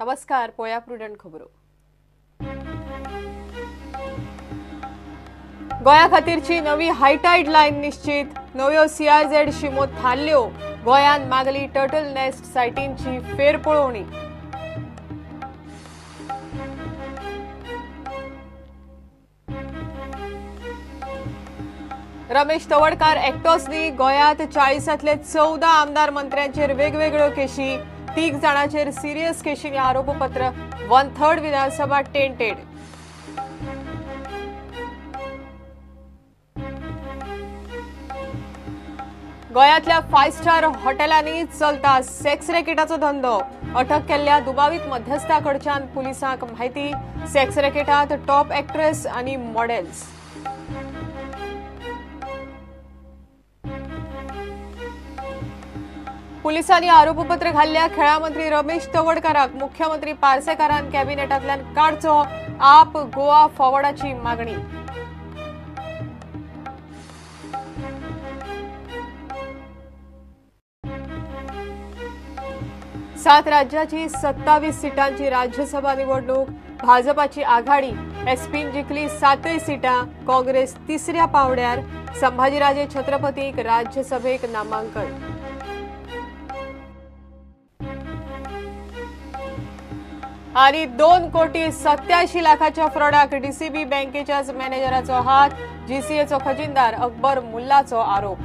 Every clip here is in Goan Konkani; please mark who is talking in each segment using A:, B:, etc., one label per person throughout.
A: नमस्कार, पळया प्रुडंट खबरो. गोंया खातीरची नवी हायटायड लायन निश्चित, नव्यो सीआरझेड शिमो थारल्यो. गोंयान मागली टर्टल नेस्ट सायटींची फेरपळोवणी. रमेश तवडकार एकटोच न्ही, गोंयांत 40तले 14 आमदार मंत्र्यांचेर वेगवेगळ्यो केशी, 3 जाणांचेर सिरियस केशींनी आरोपपत्र, 1/3 विधानसभा टेंटेड. गोंयांतल्या 5 स्टार हॉटेलांनी चलता सेक्स रॅकेटाचो धंदो. अटक केल्ल्या दुबावीत मध्यस्था कडच्यान पुलिसांक म्हायती. सेक्स रॅकेटांत टॉप एक्ट्रेस आनी मॉडेल्स. पुलिसांनी आरोपपत्र घाल्ल्या खेळा मंत्री रमेश तवडकाराक मुख्यमंत्री पार्सेकारान कॅबिनेटांतल्यान काडचो, आप गोवा फॉरवर्डाची मागणी. सात राज्याची 27 सीटांची राज्यसभा निवडणूक, भाजपाची आघाडी, एसपीन जिखली 7 सीटां, काँग्रेस तिसऱ्या पावड्यार, संभाजीराजे छत्रपतीक राज्यसभेक नामांकन. आणि 2,87 कोटी फ्रॉडाक डीसीबी बँकेच्याच मॅनेजराचो हात, जीसीएचो खजिनदार अकबर मुल्लाचो आरोप.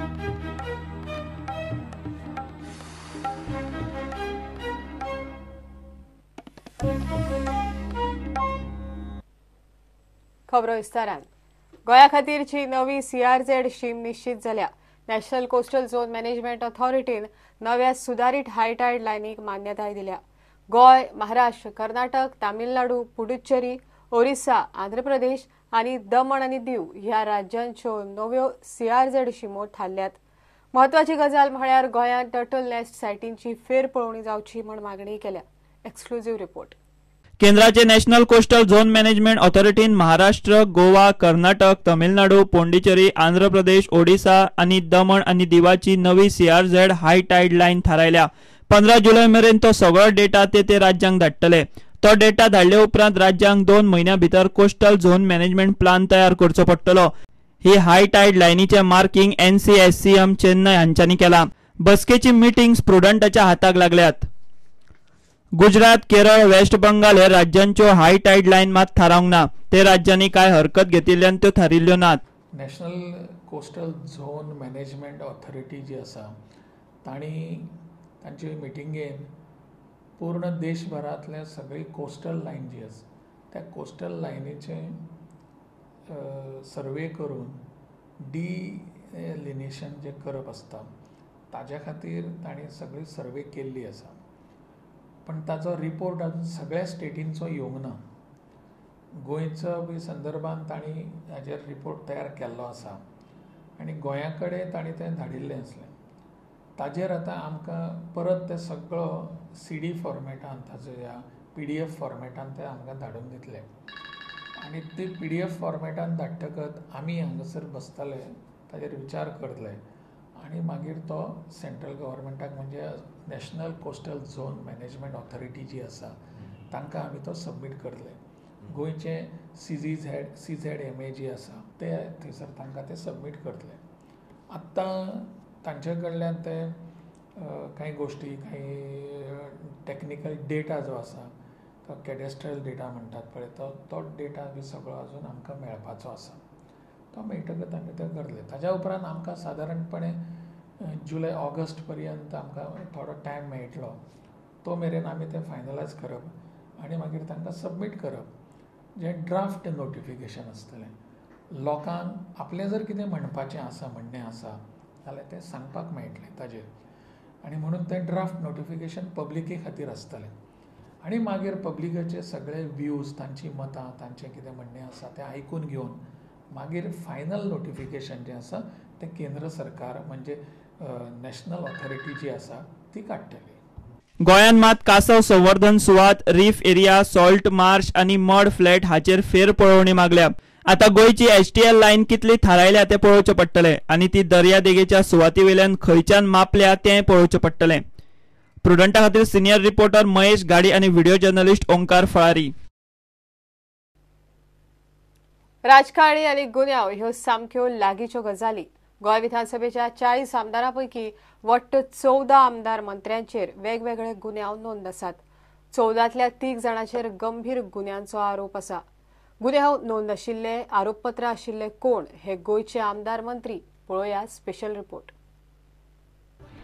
A: खबरो विस्तारान. गोंया खातीरची नवी सीआरझेड शीम निश्चित जाल्या. नॅशनल कोस्टल झोन मॅनेजमेंट ऑथॉरिटीन नव्या सुदारीत हायटायड लायनीक मान्यताय दिल्या. गोंय, महाराष्ट्र, कर्नाटक, तामिळनाडू, पुडुचेरी, ओरिसा, आंध्र प्रदेश आनी दमण आनी दीव ह्या राज्यांच्यो नव्यो सीआरझेड शिमो थारल्यात. म्हत्वाची गजाल म्हळ्यार गोंयांत टर्टल नेस्ट सायटींची फेरपळोवणी जावची म्हूण मागणी केल्या. Exclusive report.
B: केंद्राचे नॅशनल कोस्टल झोन मॅनेजमेंट ऑथॉरिटीन महाराष्ट्र, गोवा, कर्नाटक, तमिळनाडू, पोंडिचेरी, आंध्र प्रदेश, ओडिसा आनी दमण आनी दीवाची नवी सीआरझेड हाय टायड लायन थारायल्या. 15 जुलय मेरेन तो सगळो डेटा ते ते राज्यांक धाडटले. तो डेटा धाडले उपरांत राज्यांक 2 म्हयन्या भितर कोस्टल झोन मॅनेजमेंट प्लान तयार करचो पडटलो. ही हाय टायड लायनीचें मार्किंग NCSCM Chennai हांच्यांनी केलां. बसकेची मिटिंग्स प्रुडंटाच्या हाताक लागल्यात. गुजरात, केरळ, वेस्ट बंगाल हे राज्यांच्यो हाय टायड लायन मात थारावंक ना. ते राज्यांनी काय हरकत घेतिल्ल्यान त्यो थारिल्ल्यो नात.
C: National coastal zone management authority जी आसा तांणी तांचे मिटिंगेन पूर्ण देशभरांतले सगळी कोस्टल लायन जी आसा त्या कोस्टल लायनीचे सर्वे करून डिलिनेशन जें करप आसता ताज्या खातीर तांणी सगळी सर्वे केल्ली आसा. पण ताजो रिपोर्ट अजून सगळ्या स्टेटींचो येवंक ना. गोंयचो बी संदर्भान तांणी हाजेर रिपोर्ट तयार केल्लो आसा आनी गोंया कडेन तांणी तें धाडिल्लें आसलें. ताजेर आतां आमकां परत तें सगळो CD फॉर्मेटान ताजो ह्या PDF फॉर्मेटान ते आमकां धाडून दितले आनी ती PDF फॉर्मेटान धाडटकच आमी हांगासर बसतले, ताजेर विचार करतले आनी मागीर तो सेंट्रल गव्हर्मेंटाक म्हणजे national coastal zone management authority जी आसा तांकां आमी तो सबमीट करतले. गोंयचे CZMA जी आसा ते थंयसर तांकां ते सबमीट करतले. आत्तां तांचे कडल्यान ते कांय गोश्टी, कांय टॅक्निकल डेटा जो आसा तो कॅडेस्ट्रल डेटा म्हणटात पळय तो डेटा बी सगळो अजून आमकां मेळपाचो आसा. तो मेळटकच आमी ते करतले. ताज्या उपरांत आमकां सादारणपणे जुलय ऑगस्ट पर्यंत आमकां थोडो टायम मेळटलो. तो मेरेन आमी तें फायनलायज करप आनी मागीर तांकां सबमीट करप. जें ड्राफ्ट नोटिफिकेशन आसतलें, लोकांक आपलें जर कितें म्हणपाचें आसा, म्हणणें आसा जाल्यार तें सांगपाक मेळटलें ताजेर आनी म्हणून तें ड्राफ्ट नोटिफिकेशन पब्लिके खातीर आसतलें आनी मागीर पब्लिकाचे सगळे व्यूज, तांची मतां, तांचें कितें म्हणणें आसा तें आयकून घेवन मागीर फायनल नोटिफिकेशन जें आसा तें केंद्र सरकार म्हणजे नॅशनल ऑथॉरिटी जी आसा ती काडटली.
B: गोंयांत मात कासव संवर्धन सुवात, रीफ एरिया, सॉल्ट मार्श आनी मड फ्लॅट हाचेर फेरपळोवणी मागल्या. आता गोंयची HTL line कितली थारायल्या तें पळोवचें पडटलें आनी ती दर्यादेगेच्या सुवातीवेल्यान खंयच्यान मापल्या तें पळोवचें पडटलें. प्रुडंटा खातीर सिनियर रिपोर्टर महेश गाडी आनी व्हिडिओ जर्नलिस्ट ओंकार फळारी.
A: राजकारणी आनी गुन्यांव ह्यो सामक्यो लागींच्यो गजाली. गोंय विधानसभेच्या 40 आमदारां पैकी वट्ट 14 आमदार मंत्र्यांचेर वेगवेगळे गुन्यांव नोंद आसात. 14तल्या 3 जाणांचेर गंभीर गुन्यांचो आरोप आसा. गुन्यांव नोंद आशिल्ले, आरोपपत्र आशिल्ले कोण हे गोंयचे आमदार मंत्री? पळोवया स्पेशल रिपोर्ट.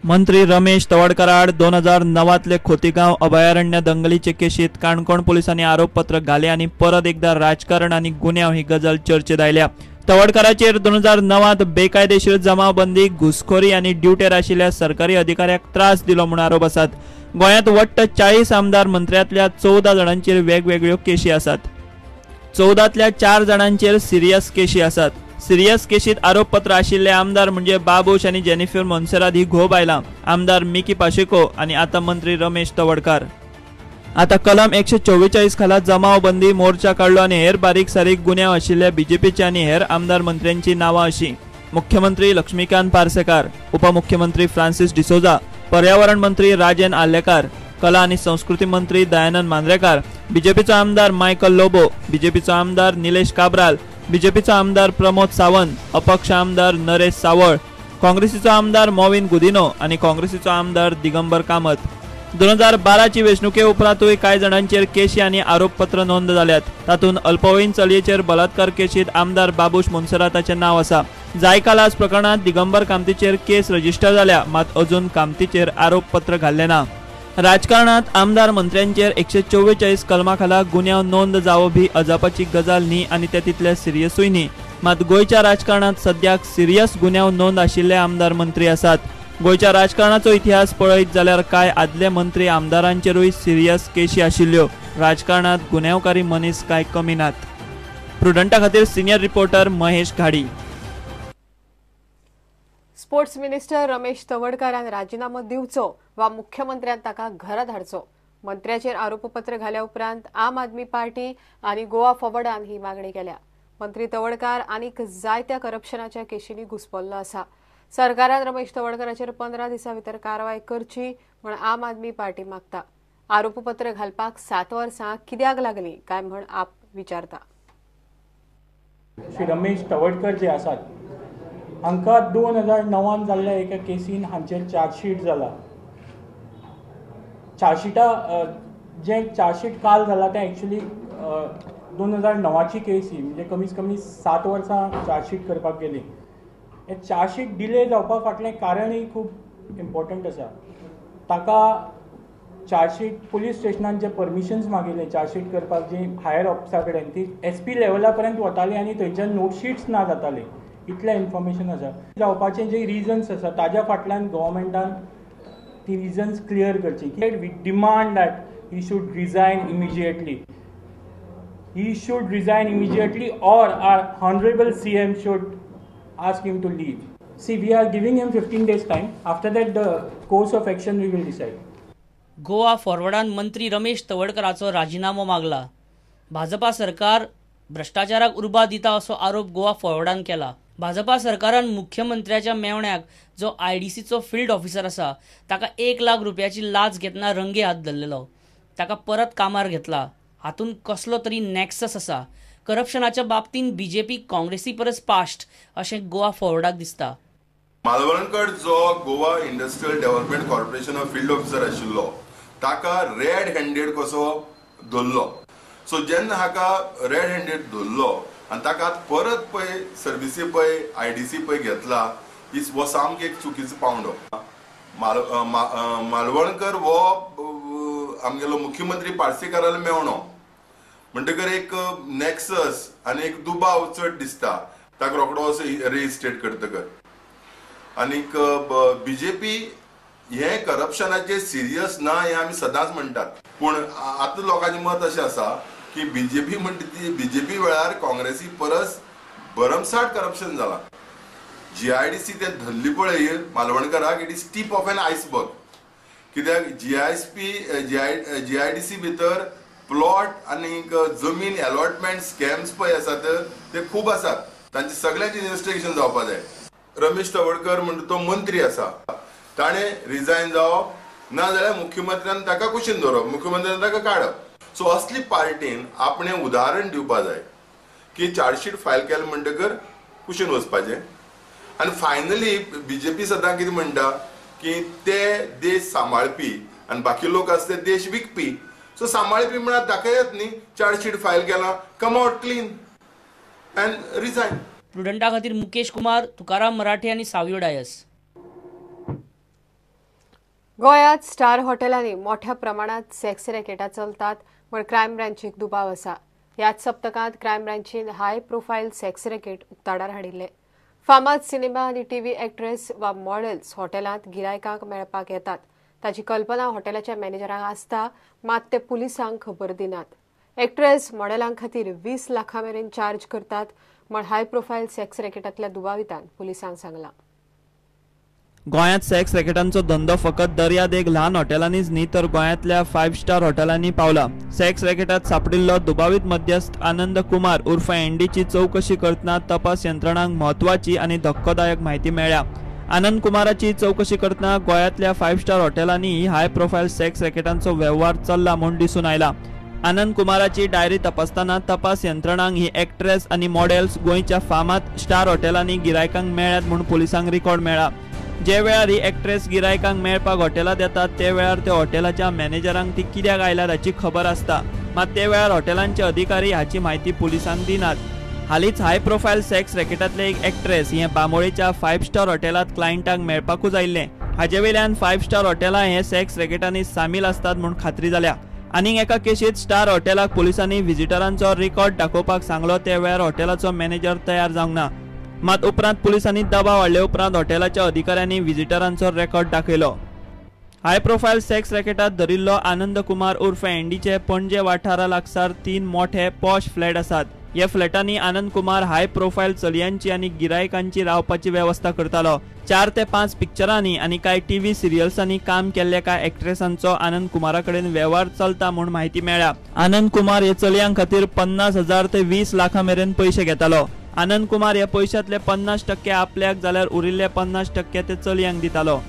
B: मंत्री रमेश तवडकर आड 2009तले खोतीगांव अभयारण्य दंगलीचे केशीत काणकोण पोलिसांनी आरोपपत्र घाले आनी परत एकदा राजकारण आनी गुन्यांव ही गजाल चर्चेत आयल्या. तवडकराचेर 2009त बेकायदेशीर जमावबंदी, घुसखोरी आनी ड्युटेर आशिल्ल्या सरकारी अधिकाऱ्याक त्रास दिलो म्हूण आरोप आसात. गोंयांत वट्ट 40 आमदार मंत्र्यांतल्या 14 जाणांचेर वेगवेगळ्यो केशी आसात. 14तल्या 4 जाणांचेर सिरियस केशी आसात. सिरियस केशीत आरोपपत्र आशिल्ले आमदार म्हणजे बाबूश आनी जेनिफर मोन्सेरात ही घोव बायलां, आमदार मिकी पाशेको आनी आतां मंत्री रमेश तवडकार. आतां कलम 144 खाला जमावबंदी, मोर्चा काडलो आनी हेर बारीक सारीक गुन्यांव आशिल्ल्या बीजेपीचे आनी हेर आमदार मंत्र्यांची नांवां अशी: मुख्यमंत्री लक्ष्मीकांत पार्सेकार, उपमुख्यमंत्री फ्रांसीस डिसोजा, पर्यावरण मंत्री राजेन आर्लेकार, कला आनी संस्कृती मंत्री दयानंद मांद्रेकार, बीजेपीचो आमदार मायकल लोबो, बीजेपीचो आमदार निलेश काब्राल, बीजेपीचो आमदार प्रमोद सावंत, अपक्ष आमदार नरेश सावळ, काँग्रेसीचो आमदार मोविन गुदिनो आनी काँग्रेसीचो आमदार दिगंबर कामत. 2012ची वेंचणुके उपरांतूय कांय जाणांचेर केशी आनी आरोपपत्र नोंद जाल्यात. तातूंत अल्पवयीन चलयेचेर बलात्कार केशीत आमदार बाबूश मोन्सेराताचें नांव आसा. जायकालास प्रकरणांत दिगंबर कामतीचेर केस रजिस्टर जाल्या, मात अजून कामतीचेर आरोपपत्र घाल्लें ना. राजकारणात आमदार मंत्र्यांचेर 144 कलमा खाला गुन्यांव नोंद जावप ही अजापाची गजाल न्ही आनी ते तितले सिरियसूय न्ही. मात गोंयच्या राजकारणात सद्याक सिरियस गुन्यांव नोंद आशिल्ले आमदार मंत्री आसात. गोंयच्या राजकारणाचो इतिहास पळयत जाल्यार कांय आदले मंत्री आमदारांचेरूय सिरियस केशी आशिल्ल्यो. राजकारणात गुन्यांवकारी मनीस कांय कमी नात. प्रुडंटा खातीर senior reporter Mahesh Ghadi.
A: Sports minister Ramesh तवडकारान राजीनामो दिवचो वा मुख्यमंत्र्यान ताका घरा धाडचो. मंत्र्याचेर आरोपपत्र घाल्या उपरांत आम आदमी पार्टी आनी गोवा फॉरवर्डान ही मागणी केल्या. मंत्री तवडकार आनीक जायत्या करप्शनाच्या केशींनी घुस्पल्लो आसा. सरकारान रमेश तवडकाराचेर 15 दिसां भितर कारवाय करची म्हण आम आदमी पार्टी मागता. आरोपपत्र घालपाक 7 वर्सां कित्याक लागली काय म्हण आप विचारता.
D: श्री रमेश तवडकर जे आसात हांकां 2009 जाल्ल्या एका केसीन हांचेर चार्जशीट जाला. चार्जशीटा जें चार्जशीट काल जाला तें एक्चुली 2009ची केस ही, म्हणजे कमीत कमी 7 वर्सां चार्जशीट करपाक गेली. हे चार्जशीट डिले जावपा फाटलें कारणूय खूब इम्पॉर्टंट आसा. ताका चार्जशीट पुलीस स्टेशनान जे परमिशन्स मागिल्ले चार्जशीट करपाक जी हायर ऑफिसरा कडेन ती एस पी लेवला पर्यंत वताली आनी थंयच्यान नोटशीट्स ना जाताली. इतलें इन्फॉर्मेशन आसा. जावपाचे जे रिजन्स आसा ताज्या फाटल्यान गव्हर्मेंटान ती रिजन्स क्लियर करची. We demand that he should resign immediately. He should resign immediately or our honourable C M should ask him to leave. See, we are giving him 15 days time. After that, the course of action we will decide.
E: Goa फॉरवर्डान मंत्री रमेश तवडकराचो राजीनामो मागला. भाजपा सरकार भ्रष्टाचाराक उर्बा दिता असो आरोप गोवा फॉरवर्डान केला. भाजपा सरकारान मुख्यमंत्र्याच्या मेवण्याक जो आयडीसीचो फिल्ड ऑफिसर आसा ताका 1 लाख रुपयाची लाच घेतना रंगे हात धरलेलो, ताका परत कामार घेतला. हातूंत कसलो तरी नॅक्सस आसा. करप्शनाच्या बाबतींत बीजेपी काँग्रेसी परस पास्ट अशें गोवा फॉरवर्डाक दिसता.
F: मालवणकर जो Goa industrial development corporation field officer आशिल्लो ताका रेड हँडेड कसो धरलो. सो जेन्ना हाका रेड हँडेड धरलो आनी ताका परत पळय सर्विसी पळय आयडीसी पळय घेतला, ही हो सामको एक चुकीचो पावंडो. मालवणकर हो आमगेलो मुख्यमंत्री पार्सेकारालो मेवणो म्हणटकर एक नॅक्सस आनी एक दुबाव चड दिसता ताका रोखडो असो रिइस्टेट करतकर. आनीक बीजेपी हे करप्शनाचेर सिरियस ना हें आमी सदांच म्हणटात, पूण आतां लोकांचें मत अशें आसा की बीजेपी म्हणटा ती बीजेपी वेळार काँग्रेसी परस भरमसाठ करप्शन जालां. जीआयडीसी ते धरली पळय मालवणकराक, it is tip of an iceberg. कित्याक जीआयएसपी जीआयडीसी भितर प्लॉट आनी जमीन अलॉटमेंट स्कॅम्स पळय आसात ते खूब आसात, तांचे सगळ्यांचे इन्वेस्टिगेशन जावपा जाय. रमेश तवडकर म्हणटा तो मंत्री आसा, ताणें रिजायन जावप ना जाल्यार मुख्यमंत्र्यान ताका कुशीन दवरप, मुख्यमंत्र्यान ताका काडप. सो असली पार्टीन आपणें उदाहरण दिवपा जाय की चार्जशीट फायल केलें म्हणटकर कुशीन वचपाचें. आनी फायनली बीजेपी सदां कितें म्हणटा की ते देश सांबाळपी आनी बाकी लोक आसा ते देश विकपी. सो सांबाळपी म्हळ्यार दाखयात न्ही, चार्जशीट फायल केलां, come out clean and resign.
E: प्रुडंटा खातीर मुकेश कुमार, तुकाराम मराठे आनी सावियो डायस.
A: गोंयांत स्टार हॉटेलांनी मोठ्या प्रमाणात सेक्स रॅकेटां चलतात म्हण क्रायम ब्रांचीक दुबाव आसा. ह्याच सप्तकांत क्रायम ब्रांचीन हाय प्रोफायल सेक्स रॅकेट उक्ताडार हाडिल्ले. फामाद सिनेमा आनी टीव्ही एक्ट्रेस वा मॉडेल्स हॉटेलांत गिरायकांक मेळपाक येतात ताची कल्पना हॉटेलाच्या मॅनेजरांक आसता, मात ते पुलिसांक खबर दिनात. एक्ट्रेस मॉडेलां खातीर 20 लाखां मेरेन चार्ज करतात म्हण हाय प्रोफायल सेक्स रॅकेटांतल्या दुबावितान पुलिसांक सांगलां.
B: गोंयांत सेक्स रॅकेटांचो धंदो फकत दर्यादेग ल्हान हॉटेलांनीच न्ही तर गोंयांतल्या 5 स्टार हॉटेलांनी पावला. सेक्स रॅकेटांत सापडिल्लो दुबावीत मध्यस्थ आनंद कुमार उर्फ एनडीची चवकशी करतना तपास यंत्रणांक म्हत्वाची आनी धक्कोदायक म्हायती मेळ्ळ्या. आनंद कुमाराची चवकशी करतना गोंयांतल्या 5 स्टार हॉटेलांनी हाय प्रोफायल सेक्स रॅकेटांचो वेव्हार चल्ला म्हूण दिसून आयला. आनंद कुमाराची डायरी तपासतना तपास यंत्रणांक ही एक्ट्रेस आनी मॉडेल्स गोंयच्या फामाद स्टार हॉटेलांनी गिरायकांक मेळ्ळ्यात म्हूण पुलिसांक रिकॉर्ड मेळ्ळा. जे वेळार ही एक्ट्रेस गिरायकांक मेळपाक हॉटेलांत येतात ते वेळार त्या हॉटेलाच्या मॅनेजरांक ती कित्याक आयल्यात हाची खबर आसता, मात ते वेळार हॉटेलांचे अधिकारी हाची म्हायती पुलिसांक दिनात. हालींच हाय प्रोफायल सेक्स रॅकेटांतले एक एक्ट्रेस हें बांबोळेच्या 5 स्टार हॉटेलांत क्लायंटांक मेळपाकूच आयिल्लें. हाजे वयल्यान 5 स्टार हॉटेलां हे सेक्स रॅकेटांनी सामील आसतात म्हूण खात्री जाल्या. आनीक एका केशींत स्टार हॉटेलाक पुलिसांनी व्हिजिटरांचो रिकॉर्ड दाखोवपाक सांगलो ते वेळार हॉटेलाचो मॅनेजर तयार जावंक ना, मात उपरांत पुलिसांनी दबाव हाडले उपरांत हॉटेलाच्या अधिकाऱ्यांनी व्हिजिटरांचो रेकॉर्ड दाखयलो. हाय प्रोफायल सेक्स रॅकेटांत धरिल्लो आनंद कुमार उर्फ एनडीचे पणजे वाठारा लागसार 3 मोठे पॉश फ्लॅट आसात. ह्या फ्लॅटांनी आनंद कुमार हाय प्रोफायल चलयांची आनी गिरायकांची रावपाची वेवस्था करतालो. 4 ते 5 पिक्चरांनी आनी कांय टीव्ही सिरियल्सांनी काम केल्ल्या कांय एक्ट्रेसांचो आनंद कुमारा कडेन वेव्हार चलता म्हूण म्हायती मेळ्ळ्या. आनंद कुमार हे चलयां खातीर 50,000 ते 20 लाखां मेरेन पयशे घेतालो. आनंद कुमार ह्या पयशांतले 50% आपल्याक जाल्यार उरिल्ले 50% ते चलयांक दितालो.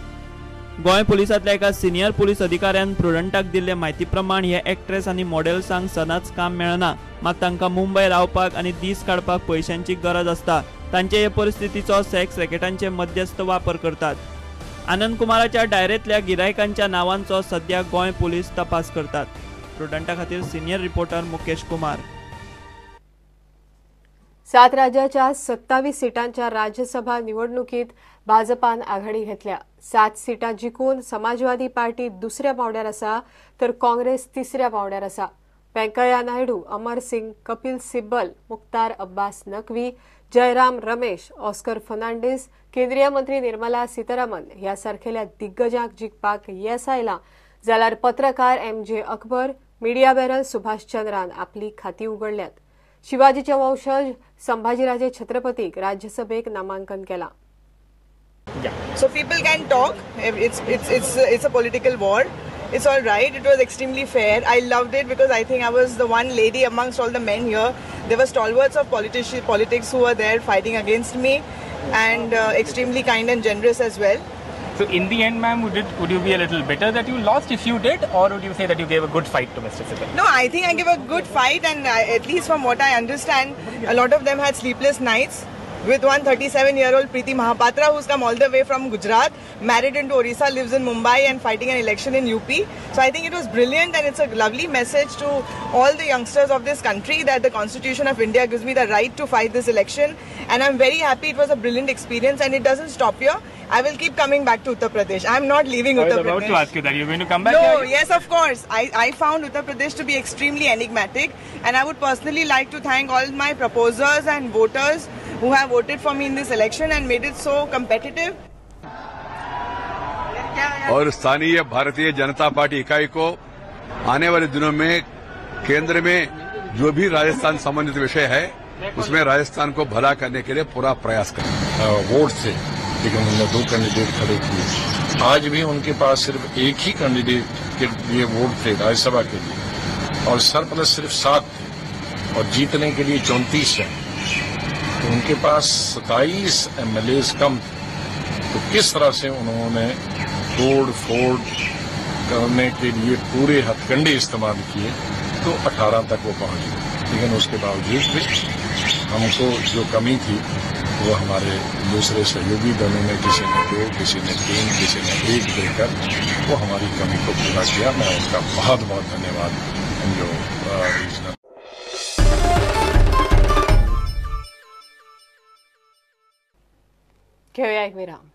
B: गोंय पुलिसांतल्या एका सिनियर पुलीस अधिकाऱ्यान प्रुडंटाक दिल्ले म्हायती प्रमाण हे एक्ट्रेस आनी मॉडेल्सांक सदांच काम मेळना, मात तांकां मुंबय रावपाक आनी दीस काडपाक पयशांची गरज आसता. तांचे हे परिस्थितीचो सेक्स रॅकेटांचे मध्यस्थ वापर करतात. आनंद कुमाराच्या डायरेंतल्या गिरायकांच्या नावांचो सध्या गोंय पुलीस तपास करतात. प्रुडंटा खातीर सिनियर रिपोर्टर मुकेश कुमार.
A: 7 राज्याच्या 27 सीटांच्या राज्यसभा निवडणुकीत भाजपान आघाडी घेतल्या. 7 सीटां जिखून समाजवादी पार्टी दुसऱ्या पावंड्यार आसा तर काँग्रेस तिसऱ्या पावंड्यार आसा. वेंकय्या नायडू, अमर सिंग, कपिल सिब्बल, मुख्तार अब्बास नकवी, जयराम रमेश, ऑस्कर फर्नांडीस, केंद्रीय मंत्री निर्मला सीतारामन ह्या सारखेल्या दिग्गजांक जिखपाक येस आयलां जाल्यार पत्रकार M J Akbar, media baron Subhash Chandran आपली खाती उगडल्यात. शिवाजीचे वंशज संभाजीराजे छत्रपतीक राज्यसभेक नामांकन केलां.
G: So people can talk. It's a political war. It's all right. It was extremely fair. I loved it because I think I was the one lady amongst all the men here. There were stalwarts of politics who were there fighting against me, and extremely kind and generous as well.
H: So in the end, ma'am, would you be a little bitter that you lost if you did, or would you say that you gave a good fight to Mr. Sibal?
G: No, I think I gave a good fight, and at least from what I understand, a lot of them had sleepless nights. With one 37-year-old Preeti Mahapatra, who's come all the way from Gujarat, married into Orissa, lives in Mumbai and fighting an election in UP. So I think it was brilliant, and it's a lovely message to all the youngsters of this country that the Constitution of India gives me the right to fight this election. And I'm very happy. It was a brilliant experience, and it doesn't stop here. I will keep coming back to Uttar Pradesh. I'm not leaving Uttar Pradesh. I was
H: about to ask you that. You're going to come back?
G: No, yes, of course. I found Uttar Pradesh to be extremely enigmatic, and I would personally like to thank all my proposers and voters who have voted for me in this election and made it so competitive.
I: और स्थानीय भारतीय जनता पार्टी इकाई को आने वाले दिनों में केंद्र में जो भी राजस्थान संबंधित विषय है उसमें राजस्थान को भला करने के लिए पूरा प्रयास करें।
J: वोट से, लेकिन उन्होंने 2 कैंडिडेट खड़े किए। आज भी उनके पास सिर्फ एक ही कैंडिडेट के लिए वोट थे राज्यसभा के लिए, और सरप्लस सिर्फ 7 थे और जीतने के लिए 34 है, तो उनके पास 27 MLAs कम थे। तो किस तरह से उन्होंने तोड़ फोड़ करने के लिए पूरे हथकंडे इस्तेमाल किए तो 18 तक वो पहुंच गए। लेकिन उसके बावजूद भी हमको जो कमी थी वो हमारे दूसरे सहयोगी दलों में किसी ने 2, किसी ने 3, किसी ने 1 देकर वो हमारी कमी को पूरा किया। मैं उनका बहुत बहुत धन्यवाद जो रीजनल।
A: घेऊया एक विराम।